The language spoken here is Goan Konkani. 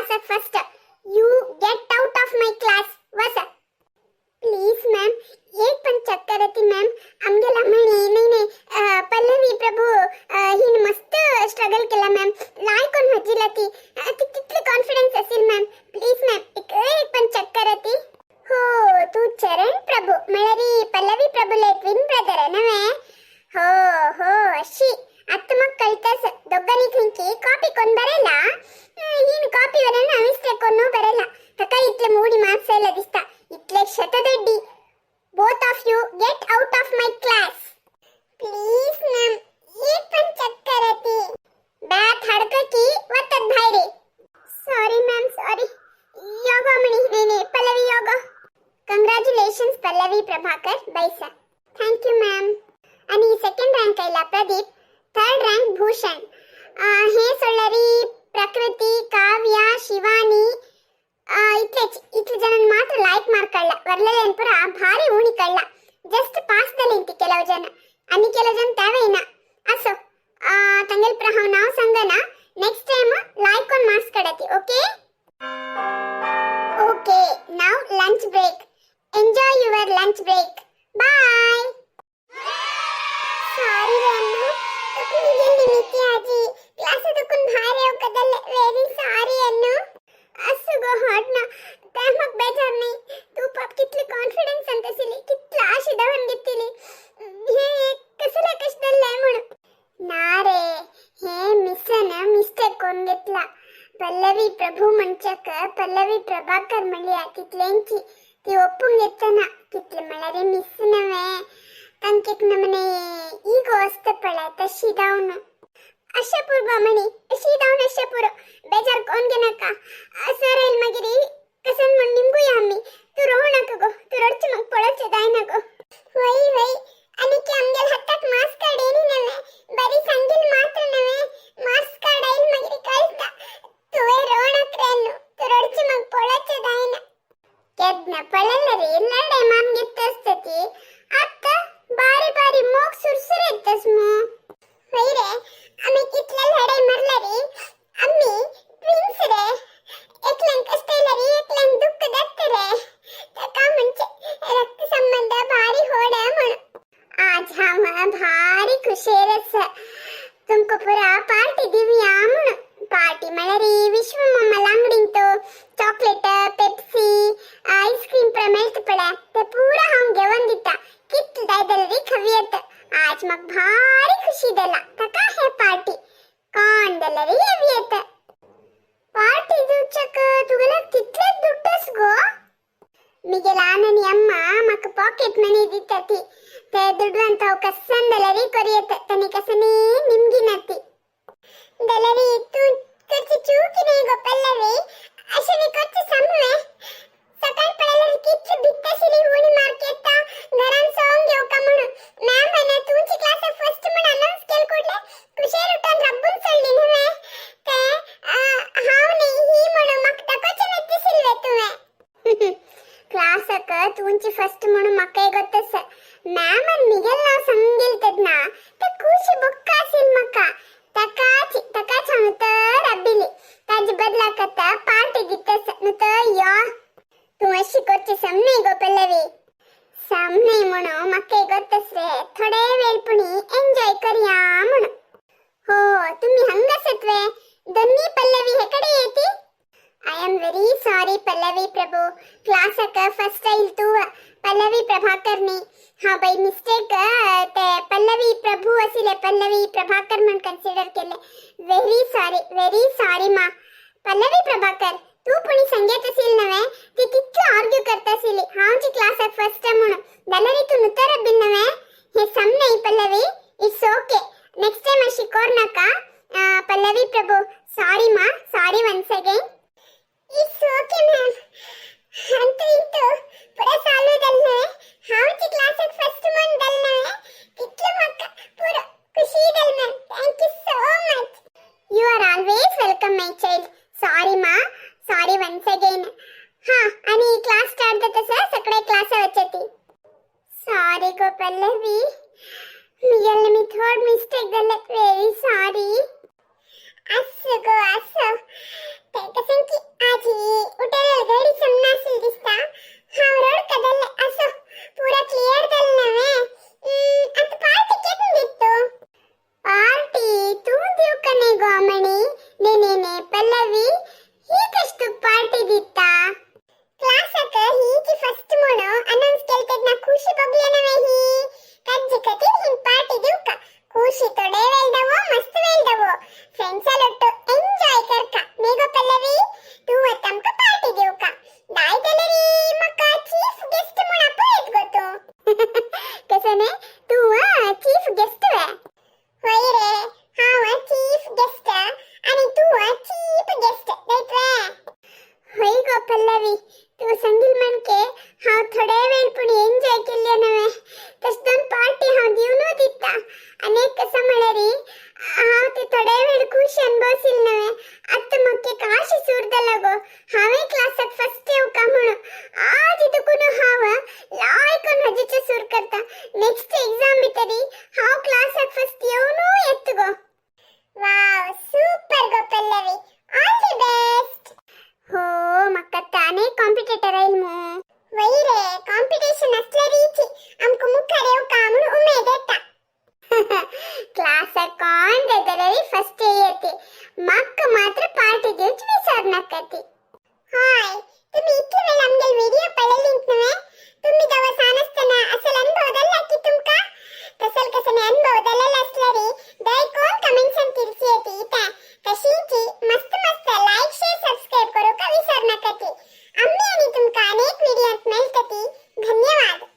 क्लासाक first. You get out of my class. वच. प्लीज मॅम, एक पण चक्कर ती मॅम. आमगेला म्हणी नाही नाही पल्लवी प्रभू हिने मस्त स्ट्रगल केला मॅम. लायक कोण मजिला ती ती कितली कॉन्फिडन्स असेल मॅम. प्लीज मॅम, एक एक पण चक्कर ती. हो, तू चरण प्रभू म्हळरी पल्लवी प्रभुले ट्विन ब्रदर नव्हे? हो हो, अशी ಅತ್ತ ಮಕ್ಕ ಕಳ್ತಸ್ ದೊಗ್ಗನಿ ಥಿಂಕಿ ಕಾಪಿ ಕೊಂಡ್ ಬರಲ್ಲ. ಹೀನ್ ಕಾಪಿ ವರನ ಮಿಸ್ಟೇಕ್ ಕೊಂಡು ಬರಲ್ಲ. ತಕ ಇತ್ಲೆ ಮೂಡಿ ಮಾರ್ಕ್ಸ್ ಎಲ್ಲ ದಿಸ್ತ ಇತ್ಲೆ ಶತದಡ್ಡಿ. Both of you get out of my class. Please ma'am, एक पण चक्कर ती. ಬ್ಯಾಟ್ ಹಡ್ಕಕಿ ಒತ್ತದ್ ಭಾಯ್ರಿ. Sorry ma'am, sorry. ಯೋಗ ಮಣಿ ನೇನೆ ಪಲ್ಲವಿ ಯೋಗ. ಕಂಗ್ರಾಚುಲೇಷನ್ಸ್ ಪಲ್ಲವಿ ಪ್ರಭಾಕರ್ ಬೈಸ. Thank you ma'am. आणि सेकंड रँक आयला प्रदीप, थर्ड रँक भूषण. हे सोडल्यारी प्रकृती, काव्य, शिवानी इतलेच इतले ಜನ ಮಾತ್ರ ಲೈಕ್ ಮಾರ್ಕಳ್ಳ. ವರ್ಲಲೇನ್ ಪುರ ಭಾರಿ ಊಣಿ ಕಳ್ಳ. ಜಸ್ಟ್ ಪಾಸ್ ದಲ್ಲಿ ಕೆಲವು ಜನ आणि ಕೆಲವು ಜನ ತಾವೇನ. असो, ತಂಗೆಲ್ ಪುರ ಹಾವ್ ನಾವ್ ಸಂಗನ. ನೆಕ್ಸ್ಟ್ ಟೈಮ್ ಲೈಕ್ ಒಂದು marks Kadati. Okay okay, now lunch break. Enjoy your lunch break. Bye. Sorry रे अण्णू, तुक मिगेली मिती आजी क्लास तुकून भायर येवका जाल्लें. वेरी सॉरी अण्णू. असो गो हाडना, ते म्हाका बेजार न्ही. तूं पाप कितली कॉन्फिडन्स आशिल्ली, कितला आशे धांवन घेतली. हे एक कसले कशें जाल्लें म्हणून ना रे. हे मिसन मिस्टेक कोण घेतला. पल्लवी प्रभू म्हणच्याक पल्लवी प्रभाकर म्हणल्या. तितलेंची ती ಒಪ್ಪುಂಗ್ घेतना कितले म्हळ्यार मिस नव्हे. तांकेक नमने ಈಗೋ ಅಸ್ತಪಳ ತಶಿ ದಾವ್ನು ಅಶೆ ಪೂರ್ವ ಮಣಿ ಅಶಿ ದಾವ್ನ ಅಶೆ ಪೂರ. ಬೇಜಾರ್ ಕೋನ್ಗೆ ನಕ. ಸರ್ ಎಲ್ ಮಗಿರಿ ಕಸನ್ ಮಣ್ ನಿಮ್ಗೂ ಯಾಮ್ಮಿ. तू रोहू नका गो, तू रडचे मग पळचे जाय नको. वय वय, आणि की आमगेल हाताक मार्क्स कार्ड येणी नव्हे. बरी सांगील मात्र नव्हे. मार्क्स कार्ड आईल मगिरी कळता. तुवे रोवणाक रे, तू रडचे मग पळचे जायना. केदನ ಪಳಲ್ಲರಿ ಲಡೆ ಮಾಮ್ಗೆ ತಸ್ತತಿ. ಅತ್ತ ಬಾರಿ ಬಾರಿ ಮೋಗ್ ಸುರ್ಸುರ್ ಎತ್ತಸ್ ಮು. ವೈರೆ, आम्ही कितले लढाई मारलरी, आम्ही ट्विन्स रे. एकल्यांक कष्ट येयलरी एकल्यांक दुःख जाता रे. ताका म्हणजे रक्त संबंध भारी होड म्हणून. आज हांव भारी खुशेर आसा. तुमकां पुरा पार्टी दिवया म्हणून. पार्टी म्हळ्यार विश्व मामा लांगडींत चॉकलेट, पेप्सी, आईस्क्रीम पुरा मेळटा पळय, ते पुरा हांव घेवन दिता. कितले जाय जाल्यार खावयेत. आज म्हाका भारी खुशी जाला. ताका हे पार्टी कोण जाल्यार येवयेत. पार्टी दिवच्याक तुगेले कितले दुड्डस गो? मिगेला आननी अम्मा माका ಪಾಕೆಟ್ ಮನಿ ದಿತ್ತತಿ. ते ದುಡ್ಡು ಅಂತ ಅವು ಕಸಂದಲರಿ ಕೊರಿಯತ್ತ. ತನಿ ಕಸನೇ ನಿಮ್ಗಿನತಿ ದಲರಿ. तू करची चूक नाही गो पल्लवी. अशें करचे समवे. सकाळ पळयल्यार कितली भित्ताशिली उडी मार्केटा घरान सोंग घेवका म्हणून. मॅम म्हणे तुमची क्लास फर्स्ट म्हण अनाउन्स केल कुडले कुशेर उठून रब्बून सोडली नव्हे. ते हांव न्ही ही म्हणून म्हाका दाखोवचें न्ही दिशिल्लें तुवें. ಕ್ಲಾಸಕ್ಕ ತೂಂಚಿ ಫಸ್ಟ್ म्हणून ಮಕ್ಕಳಿಗೆ ಗೊತ್ತಸ. ಮ್ಯಾಮ್ ಅನ್ ಮಿಗೆಲ್ ನಾವ್ ಸಂಗಿಲ್ತದ್ನ ते खुशी बुक्का असेल मका. तकाची तकाच हांव तर रब्बिली. ताजे बदला कता पार्टी दितस नुत या. तूं अशी करची सम नाही गो पल्लवी. सम नाही म्हणून मक्के ಗೊತ್ತस रे. थोडे वेळ पुणी एन्जॉय करया म्हणून. हो, तुम्ही हंगसत्वे दोन्ही पल्लवी हेकडे येती. I am very sorry Pallavi Prabhu. ಕ್ಲಾಸಕ್ಕ ಫಸ್ಟ್ ಐಲ್ ತೂ ಪಲ್ಲವಿ ಪ್ರಭಾಕರ್ ನಿ. हा बाई मिस्टेक ते पल्लवी प्रभू असिले पल्लवी प्रभाकर म्हण कन्सिडर केले. व्हेरी सॉरी, व्हेरी सॉरी मा. पल्लवी प्रभाकर, तू पुणी संगीत असेल नव्हे. ती तितलं आर्ग्यू करता आशिल्ली हांवची क्लासाक फर्स्ट म्हणून. जाल्यार तूं नुतर बीन नव्हे. हे सम नाही Pallavi. It's okay, next time अशी कर नका. पल्लवी प्रभू, सॉरी मा, sorry once again. It's okay ma'am. ಅಂತೂ ಇಂತೂ ಪೂರ ಸಾಲ್ವ್ जालें. हांवची क्लासाक फर्स्ट म्हण जालें नव्हे, तितलें म्हाका पुरो खुशी जालें ma'am. Thank you so much. You are always welcome, my child. Sorry मा, सॉरी वन्स अगेन. हा, आणि क्लास स्टार्ट जाता सर सगळे क्लास वचती. सॉरी गो पल्लवी, मिगेले मी थोड मिस्टेक जालें. Very sorry. असं गो असं. ते कसं की धन्यवाद.